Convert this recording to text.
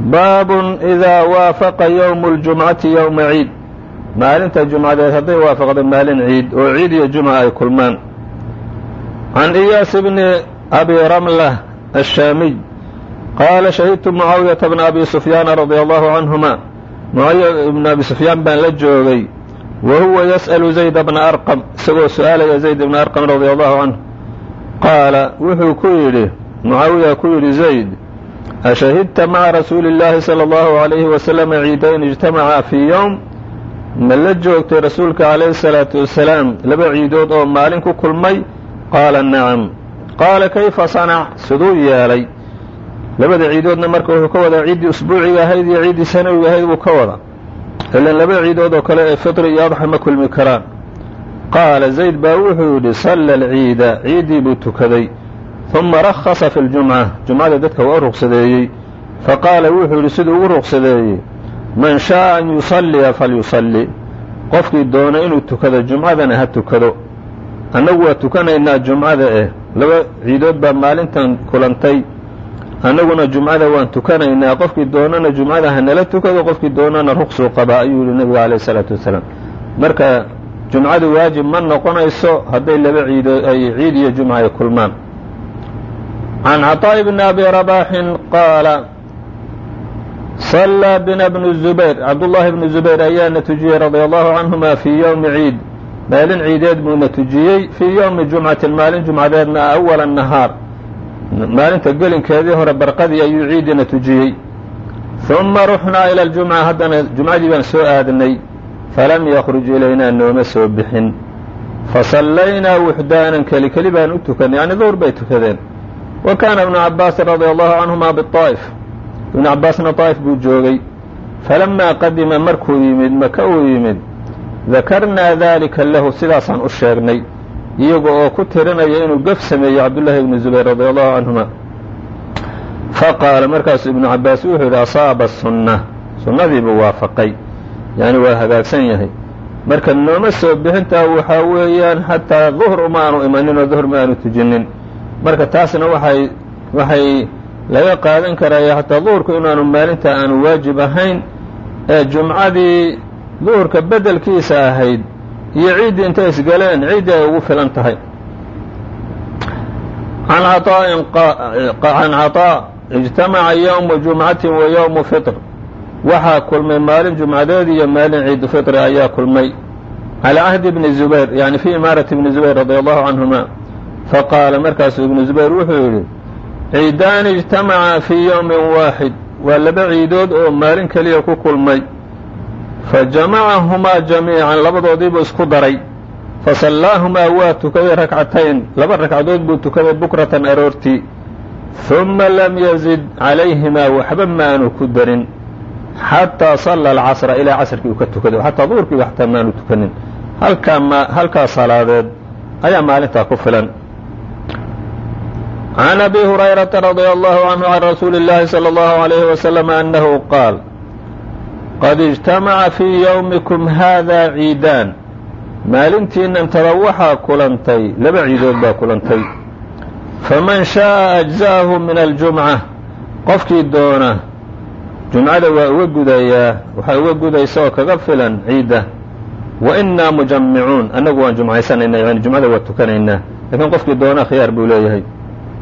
Baabun idaa waafaqa yowmu اljumcati yowma ciid, maalinta jumcadeed hadday waafaqdo maalin ciid oo ciid iyo jumca ay kulmaan. Can Iyaas bni Abi Ramla Ashaamiy qaala: shahidtu Mucaawiyata bna Abi Sufyaana radia allahu canhuma, Mucaawiya ibna Abi Sufyaan baan la joogay, wa huwa yas'alu Zayda bna Arqam, isagoo su-aalaya Zayd ibna Arqam radia allahu canhu. Qaala, wuxuu ku yidhi Mucaawiya, ku yidhi Zayd: ashahidta maca rasuuli اllaahi salى allahu عalayhi wasalama ciidayn ijtamacaa fii yowm? Ma la joogtay Rasuulka calayhi الsalaatu wasalaam laba ciidood oo maalin ku kulmay? Qaala: nacam. Qaala: kayfa sanac? Siduu yeelay labada ciidoodna? Marka wuxuu ka wadaa ciiddii usbuuciga ahayd iyo ciiddii sanawiga ahayd buu ka wadaa, ilan laba ciidood oo kale ee fitri iyo adxa ma kulmi karaan. Qaala Zayd baa wuxuu yidhi: salla alciida, ciiddii buu tukaday, huma rakhasa fi ljumca, jumcada dadka waa u ruqsadeeyey. Faqaala, wuxuu yidhi, siduu ugu ruqsadeeyey: man shaaa an yusalliya falyusalli, qofkii doona inuu tukado jumcadana ha tukado, annagu waa tukanaynaa jumcada. Laba ciidood baa maalintan kulantay, annaguna jumcada waan tukanaynaa, qofkii doonana jumcada hanala tukado, qofkii doonana ruqsuu qabaa, ayuu yihi Nabiga calayh isalaatu wasalaam. Marka jumcadu waajib ma noqonayso hadday laba ciidood ay ciid iyo jumca ay kulmaan. Can Caطaaءi bni Abi Rabaaxin qaala: sallaa bina bnu Zubayr, Cabdullaahi bnu Zubayr ayaana tujiyey radia allahu canhuma, fii yowmi ciid, maalin ciideed buuna tujiyey, fii yowmi jumcatin, maalin jumcadeedna, awala nahaar, maalinta gelinkeedii hore, barqadii ayuu ciidiina tujiyey. Huma ruxnaa ila aljumca, haddana jumcadii baan soo aadnay. Falam yakruj ilaynaa, nooma soo bixin. Fasallaynaa wuxdaanan, keli keli baan u tukanay, yani duhur bay tukadeen. Wa kaana Ibnu Cabaasin radia allahu canhuma biطaa'if, Ibnu Cabbaasna Daa'if buu joogay. Falamaa qadima, markuu yimid Maka uu yimid, dakarnaa daalika lahu, sidaasaan u sheegnay, iyaga oo ku tirinaya inuu gaf sameeyey Cabdullaahi ibnu Zubayr radia allahu canhuma. Faqaala, markaasuu Ibnu Cabbaas wuxuu yidhi: asaaba sunna, sunnadii buu waafaqay, yani waa hagaagsan yahay. Marka nooma soo bixintaa waxaa weeyaan xataa duhr uma aanu imanin oo duhr ma aanu tujinin. Marka taasna waxay laga qaadan karaya xataa duhurku inaanu maalinta aanu waajib ahayn, ee jumcadii duhurka beddelkiisa ahayd iyo ciiddii intay isgaleen ciiddii ay ugu filan tahay. Can Caطaa: ijtamaca yowmu jumcatin wa yowmu fitr, waxaa kulmay maalin jumcadeed iyo maalin ciidu fitri ayaa kulmay, calaa cahdi bni Zubayr, yani fii imaarati Ibni Zubayr radia allahu canhuma. Faqaala, markaasuu Ibnu Zubayr wuxuu yidhi: ciidaani ijtamaca fii yowmin waaxid, waa laba ciidood oo maalin keliya ku kulmay. Fa jamacahumaa jamiican, labadoodiibuu isku daray. Fasallaahumaa, waa tukaday, rakcatayn, laba ragcadood buu tukaday, bukratan, aroortii. Huma lam yazid calayhimaa, waxba maanu ku darin, xataa salla alcasra, ilaa casrkii uu ka tukaday. Xataa duhurkiiba xataa maanu tukanin. Halkaa ma halkaa salaadeed ayaa maalintaa ku filan. Can Abi Hurayrata radia allahu canhu can rasuuli اllahi salى allahu عalayhi wasalam annahu qaal: qad ijtamaca fii yowmikum haada ciidaan, maalintiinan tada waxaa kulantay laba ciidood baa kulantay. Faman shaءa ajza'ahu min aljumca, qofkii doona jumcada waa uga gudayaa, waxaa uga gudaysa oo kaga filan ciidda. Wa innaa mujammicuun, annagu waan jumcaysanaynaa, yani jumcada waa tukanaynaa, lakiin qofkii doona khiyaar buu leeyahay.